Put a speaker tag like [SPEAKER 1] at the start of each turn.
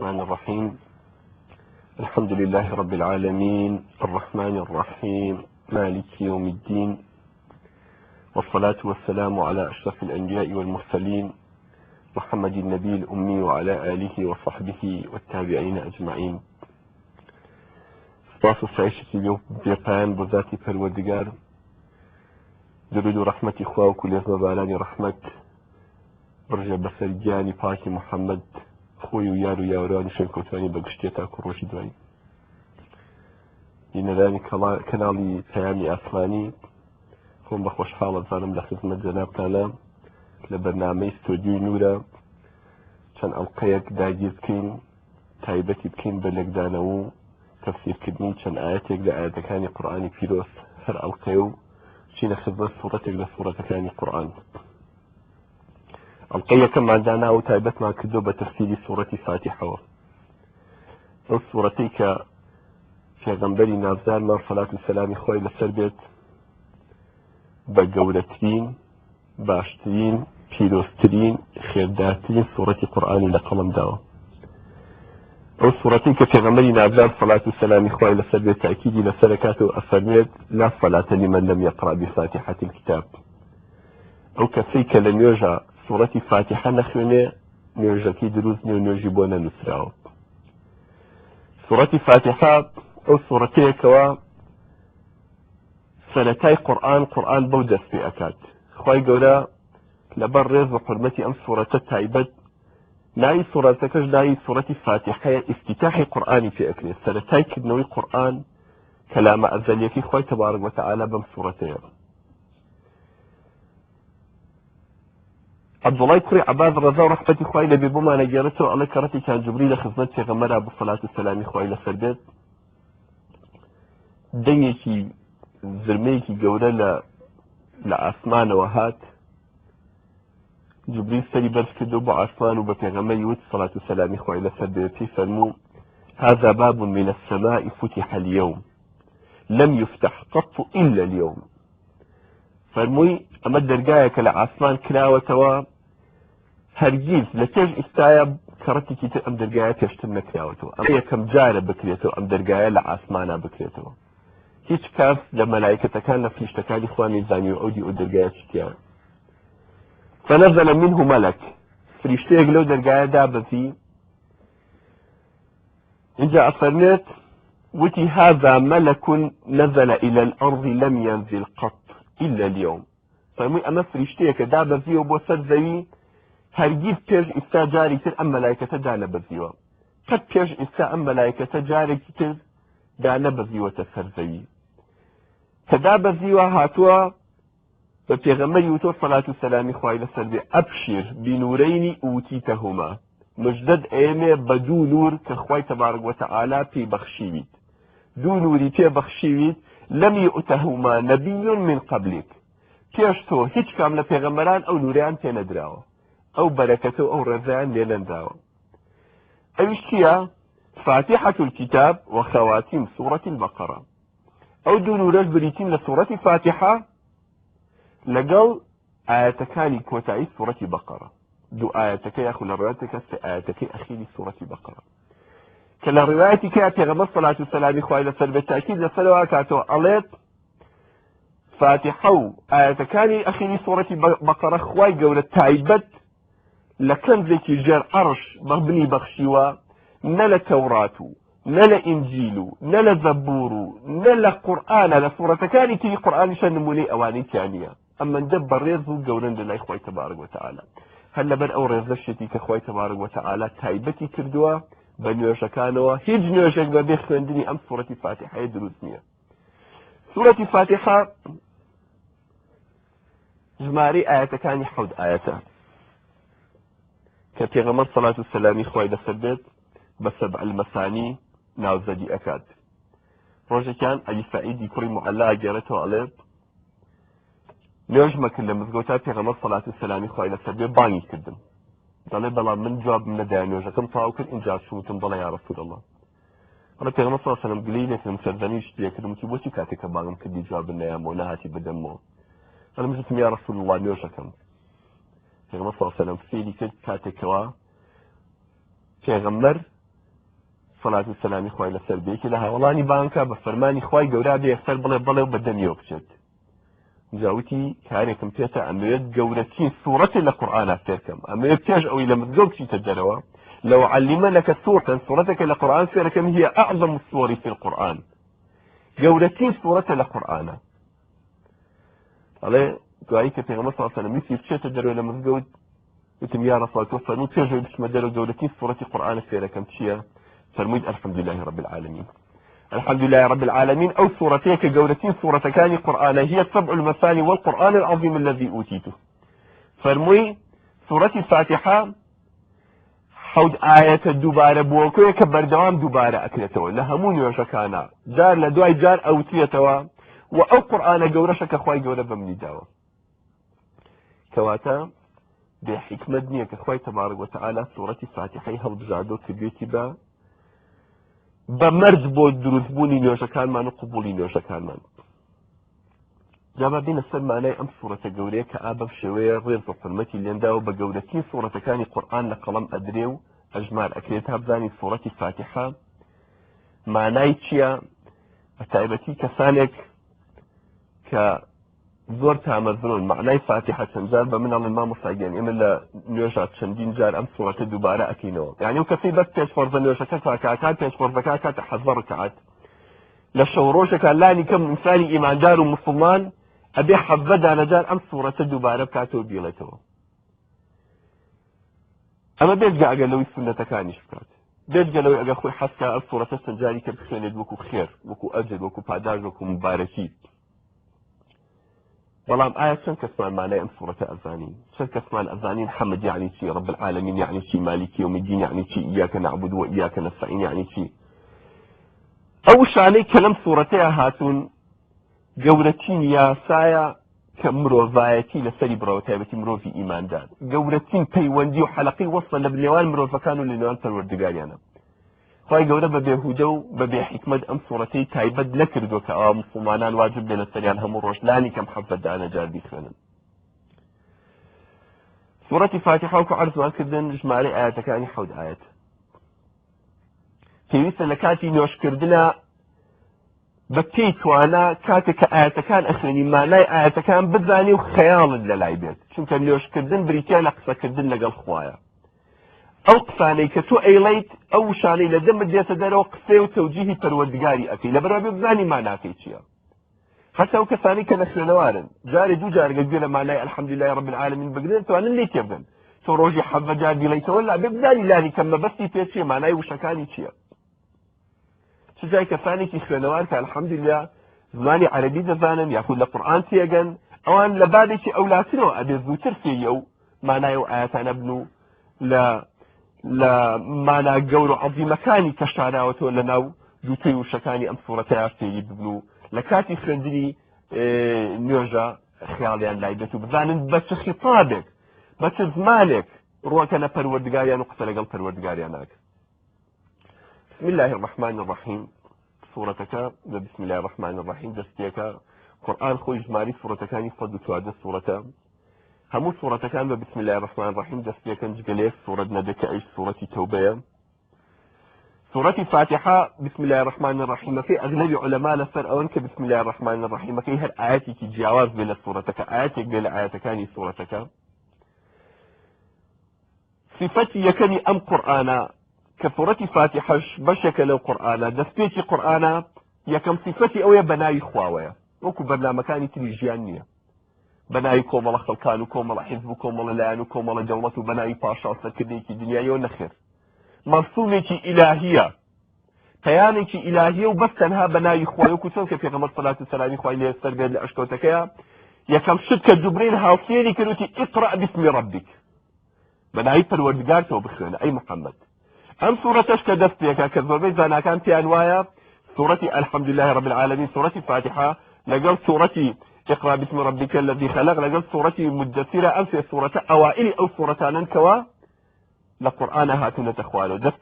[SPEAKER 1] الرحمن الرحيم الحمد لله رب العالمين الرحمن الرحيم مالك يوم الدين والصلاة والسلام على أشرف الأنبياء والمرسلين محمد النبي الأمي وعلى آله وصحبه والتابعين أجمعين. سپاس و ستایشێکی بێپایان بۆ ذاتی پەروەردگار، درود و ڕەحمەتی خوا و کولێزمە بارانی ڕەحمەت بڕژێ بەسەر گیانی پاکی محەممەد خۆی و یار و یاورانی شوێنکەوتوانی بە گشتێ تاکو ڕۆژی دوایی. بینەرانی کەناڵی پەیامی ئاسمانی، خۆم بە خۆشحاڵ ئەزانم لە خزمەت جەنابتانە لە بەرنامەی ستۆدیۆی نورە چەند ئەڵقەیەک داگیر بکەین، تایبەتی بکەین بە لێکدانەوە و تەفسیرکردنی چەند ئاەتێک لە ئاەتەکانی قورئانی پیرۆز. هەر ئەڵقەیە و چینە خزمەت سوڕەتێک لە سوڕەتەکانی قورئان. ئەڵقەی یەکەممان دانا و تایبەتمان کردو بە تەفسیری سوڕەتی فاتیحەوە، ئەو سوڕەتەی کە پێغەمبەری نازدارمان سەلات و سەلامی خۆی لەسەر بێت بە گەورەترین، باشترین، پیرۆزترین، خێردارترین سوڕەتی قورئانی لە قەڵەم داوە. ئەو سوڕەتی کە پێغەمبەری نازدار سەلات و سەلامی خوای لەسەر بێت تاکیدی لەسەر کات و ئەفەرمێت: لا صلاة لمن لم يقرأ بفاتحة الكتاب. ئەو کەسەی کە لە نوێژە سوڕەتی فاتیحە نەخوێنێ نوێژەکەی دروست نیە و نوێژی بۆ نەنووسراوە. سوڕەتی فاتیحە ئەو سوڕەتەیەکەوە سەرەتای قورئان، قورئان بەو دەست پێ ئەکات. خوای گەورە لەبەر ڕێز و حورمەتی ئەم سوڕەتە تایبەت ناوی سوڕەتەکەش ناوی سوڕەتی فاتیحەیە، ئیفتیتاحی قورئانی پێ ئەکرێت، سەرەتای کردنەوەی قورئان کەلامە ئەزەلیەکەی خوای تەبارک وتەعالا بەم سوڕەتەیە. عەبدوڵای کوڕی عەباس ڕەزا و ڕەحمەتی خوای لێ بێ بۆمان ئەگێڕێتەوە، ئەڵێ کەڕەتێکیان جوبریل لە خزمەت پێغەمبەرا بوو سەلات و سەلامی خوای لەسەر بێت، دەنگێکی زرمەیەکی گەورە لە ئاسمانەوە هات. جبریل سەری بەرز کردو بۆ ئاسمان و بە پێغەمبەری وت سەلات و سەلامی خوای لەسەر بێت، پێی فەرموو: هذا باب من السماء فتح اليوم لم يفتح قط إلا اليوم. فەرمووی ئەمە دەرگایەکە لە ئاسمان کراوەتەوە، هەرگیز لە پێش ئیستاە کەڕەتێکی تر ئەم دەرگایە پێشتر نەکراوەتەوە، ئەمە یەکەم جارە بکرێتەوە، ئەم دەرگایە لە ئاسمانە بکرێتەوە. هیچ کاس لە مەلایکەتەکان لە فریشتەکانی خوا نەیزانی و ئەو دی ئەو دەرگایە چی تیایە. فنزل منه ملك، فریشتەیەک لەو دەرگایە دابەزی. اینجا ئەفەرمێت وتی: هذا ملك نزل إلى الأرض لم ينزل قط إلا اليوم. فەرمووی ئەمە فریشتەیەکە دابەزیوە بۆ سەر زەوی، هەرگیز پێش ئیستا جاری تر ئەم مەلایکەتە دانەبەزیوە، قەت پێش ئیستا ئەم مەلایکەتە جارێکی تر دانەبەزیوەتە سەر زەوی. کە دابەزیوە هاتووە بە پێغەمبەری وتۆ سەلات و سەلامی خوای لەسەر بێ: ئەبشیر بینورەینی ئوتیتەهما، مژدەت ئەیەمێ بە دوو نور کە خوای تەبارک وتەعالا پێی بەخشیویت، دوو نوری پێ بەخشیویت، لم یؤتهما نبی من قبلک، پێش تۆ هیچ کام لە پێغەمبەران ئەو نوریان پێ نەدراوە، ئەو بەرەکەتە و ئەو ڕێزیان لێ نەدراوە. ئەویش چییە؟ فاتحة الكتاب وخواتيم سورة البقرة. ئەو دوو نورەش بریتین لە سورەتی فاتحە لەگەڵ ئاەتەکانی کۆتایی سورەتی بەقەرە، دوو ئاەتەکە یاخود لە ڕوایەتێکە سێ ئاەتەکەی ئەخیری سورەتی بەقەرە، کە لە ڕوایەتی کە پێغەمبەر سەلات و سەلامی خوای لەسەر بێت تاکید لەسەرەوە کاتەوە ئەڵێت فاتحە و ئاەتەکانی ئەخیری سورەتی بەقەرە خوای گەورە تایبەت لە کەنزێکی ژێر عەرش بەبنی بەخشیوە، نە لە تەورات و نە لە ئینجیل و نە لە زەبور و نە لە قورئانە، لە سوڕەتەکانی تری قورئانیشە نمونەی ئەوانەی تیا نییە. ئەمەندە بەڕێز و گەورەن لە لای خوای تەبارک وتەعالا. هەر لەبەر ئەو ڕێزەشێتی کە خوای تەبارک وتەعالا تایبەتی کردووە بە نوێژەکانەوە، هیچ نوێژێک بەبێ خوێندنی ئەم سوڕەتی فاتیحەیە دروست نییە. سوڕەتی فاتیحە ژمارەی ئاەتەکانی 7 ئاەتە کە پێغەمبەر سەلات و سەلامی خوای لەسەر بێت بە سەبع المەسانی ناوزەدی ئەکات. ڕۆژێکیان ئەبی سەعیدی کوڕی معەلا ئەگێڕێتەوە ئەڵێ نوێژمە کرد لە مزگەوتا، پێغەمبەر سەلات و سەلامی خوای لەسەر بێ بانگی کردم، دەڵێ بەڵام من جوابم نەدایە، نوێژەکەم تەواو کرد، ئینجا چووم وتم بەڵێ یا رسول الله. ئەڵێ پێغەمبەر صلی الله علیه و سلم گلەیی لێکردم، سەرزەنیش لێکردم، وتی بۆچی کاتێک کە بانگم کردی جوابم نەیامەوە نەهاتی بدەمەوە؟ ئەڵێم وتم یا رسول الله نوێژەکەم. پێغەمبەر صلی الله علیه و سلم فێری کرد کاتێکەوە پێغەمبەر سەلات و سەلامی خوای لەسەر بێ یەکێ لە هاوەڵانی بانکە بە فەرمانی خوای گەورە بێ یەکسەر بڵێ بەڵێ و بە دەمیەوە بچێت. جا وتی کارێکم پێتە ئەمەوێت گەورەترین سوڕەتێ لە قورئانا فێرکەم، ئەمەوێت پێش ئەوەی لە مزگەوت بچیتە دەرەوە لو علمنك سورة سورەتێکە لە قورئان فێرەکەم هي أعظم السور في القرآن گەورەترین سورەتە لە قورئانە. ئەڵێ دوایی کە پێغەمبەر صلی الله علیه و سلم ویستی بچێتە دەرەوە لە مزگەوت وتم یا رسول الله فەرموو پێش ئەوەی بچمە دەرەوە گەورەترین سورەتی قورئانە فێرەکەم چییە؟ فەرموویت الحمد لله رب العالمین. الحمد لله رب العالمین ئەو سورەتەیە کە گەورەترین سورەتەکانی قورئانە، هي السبع المثاني والقرآن العظيم الذي أوتيته. فەرمووی سورەتی فاتحە حەوت ئایەتە دووبارە بووەکەیە کە بەردەوام دووبارە ئەکرێتەوە لە هەموو نوێژەکانە جار لە دوای جار ئەوترێتەوە و ئەو قورئانە گەورەشە کە خوای گەورە بە منی داوە. کەواتە بێ حیکمەت نییە کە خوای تەبارک وتعالی سوڕەتی فاتیحەی هەڵبژاردۆ کردوێتی بە بە مەرج بۆ دروستبوونی نوێژەکانمان و قبوڵی نوێژەکانمان. جا با بینە سەر مانای ئەم سوڕەتە گەورەیە کە ئا بەم شێوەیە ڕێز و حورمەتی لێنداوە بە گەورەترین سوڕەتەکانی قورئان لە قەڵەم ئەدرێ و ئەژمار ئەکرێت تا بزانین سوڕەتی فاتیحە مانای چییە، بە تایبەتی کەسانێک کە زۆر تامەزرۆن معنای فاتیحە چەند جار بە من ئەڵێن مامۆستا گیان ئێمە لە نوێژا چەندین جار ئەم سوڕەتە دووبارە ئەکەینەوە، یعنی ئەو کەسەی بەس پێش فەرزە نوێژەکە کاکات پێش فەرزەکە کاتە حەزە ڕکعات لە شەو ڕۆژێکا لانی کەم ئینسانی ئیماندار و مسلمان ئەبێ 17 دانە جار ئەم سوڕەتە دووبارە بکاتەوە بیڵێتەوە. ئەمە بێجگە ئەگەر لەوەی سوننەتەکانیش بکات، بێجگە لەوەی ئەگەر خۆی حەزکا ئەم سوڕەتە چەند جاری کە بخوێنێت وەکو خێر، وەکو ئەجر، وەکو پاداش، وەکو مبارەکی. بەڵام ئایا چەند کەسمان مانای ئەم سوڕەتە ئەزانین؟ چەند کەسمان ئەزانین حەمد یعنی چی، رب العالمین یعنی چی، مالکی یوم الدین یعنی چی، ایاک نعبد و ایاک نستعین یعنی چی؟ ئەو وشانەی کە لەم سوڕەتەیە هاتوون گەورەترین یاسایە کە مرۆڤایەتی لەسەری بڕەوە، تایبەتی مرۆڤی ئیماندار. گەورەترین پەیوەندی و حەلەقەی وەسڵە لە نێوان مرۆڤەکان و لە نێوان پەروەردگاریانە. خوای گەورە بە بێهودە و بە بێ حیکمەت ئەم سوڕەتەی تایبەت نەکردووە کە ئەوا موسڵمانان واجب بێ لەسەریان هەموو ڕۆژ لانی کەم 17 دانە جار بیخوێنن. سوڕەتی فاتیحە وەکو عەرزمان کردن ژمارەی ئایەتەکانی حەوت ئایەت. پێویستە لە کاتی نوێژکردنا بە پێی توانا کاتێک کە ئایەتەکان ئەخوێنی مانای ئایەتەکان بزانی و خەیاڵت لەلای بێت، چونکە نوێژکردن بریتیە لە قسەکردن لەگەڵ خوایە. ئەو قسانەی کە تۆ ئەیڵێیت، ئەو وشانەی لە دەمت دێتە دەرەوە قسەی و تەوجیهی پەروەردگاری ئەکەی، لەبەرئەوە بێ بزانی ماناکەی چییە. حتا ئەو کەسانەی کە نەخوێنەوارن جارێ دوو جار گەر گوێ لە مانای الحمدلله رب العالمین بگرن توانن لێی تێبگەن. تۆ ڕۆژی 17 جار بیڵێیتەوە لا بێ بزانی لانی کەم مەبەستی پێ چییە، مانای وشەکانی چییە. چ جای کەسانێکی خوێنەوار کە الحمدلله زمانی عەرەبی دەزانن یاخود لە قورئان تێگەن، ئەوان لە بابێکی ئەولاترەوە ئەبێ زووتر فێری ئەو مانای ئەو ئاەتانە بن و لە لە مانا گەور و عەزیمەکانی کە شاراوەتەوە لە ناو دووتوێی وشەکانی ئەم سوڕەتەیا فێری ببن و لە کاتی خوێندنی نوێژە خیاڵیان لای بێت و بزانن بە چ خیتابێک بە چ زمانێک ڕوەکە لە پەروەردگاریان و قسە لەگەڵ پەروەردگاریان ناکەن. بسم الله الرحمن الرحیم سوڕەتەکە بە بسم الله الرحمن الرحیم دەستپێکە. قورئان خۆی ژماری سوڕەتەکانی 114 سوڕەتە. هەموو سوڕەتەکان بە بسم الله الرحمن الرحیم دەستپێکەن جگە لە یەک سوڕەت نەبێت کە ئەویش سوڕەتی تەوبەیە. سوڕەتی فاتحە بسم الله الرحمن الرحیمەکەی ئەغلەبی عولەما لەسەر ئەوەن کە بسم الله الرحمن الرحیمەکەی هەر ئاەتێکی جیاواز بێ لە سوڕەتەکە، ئاەتێک بێ لە ئاەتەکانی سوڕەتەکە. سیفەتی یەکەمی ئەم قورئانە کە سوڕەتی فاتیحەش بەشێکە لەو قورئانە، دەستپێکی قورئانە، یەکەم سیفەتی ئەوەیە بە ناوی خواوەیە، وەکو بەرنامەکانی تری ژیان نییە بە ناوی کۆمەڵە خەڵکان و کۆمەڵە حیزب و کۆمەڵە لایەن و کۆمەڵە دەوڵەت و بە ناوی پاشا و سەرکردەیەکی دنیاییەوە، نەخێر، مەرسومێکی ئیلاهیە، پەیامێکی ئیلاهیە و بەس تەنها بە ناوی خوای، وەکو چۆن کە پێغەمبەر سەلات و سەلامی خوای لێ سەر بێت لە ئەشکەوتەکەیە یەکەم شت کە جوبرەیل هاوسێری کرد وتی اقرأ باسم ربک، بە ناوی پەروەردگارتەوە بخوێنە ئەی محەممەد. ئەم سوڕەتەش کە دەست پێکە کە زۆربەی زاناکان پێیان وایە سوڕەتی الحمدلله رب العالمین سوڕەتی فاتحە لەگەڵ سوڕەتی اقرا باسم ربک الذی خلق لەگەڵ سوڕەتی مدثرە، ئەم سێ سوڕەتە ئەوائلی ئەو سوڕەتانەن کەوا لە قورئانە هاتوونەتە خوارەوە. دەست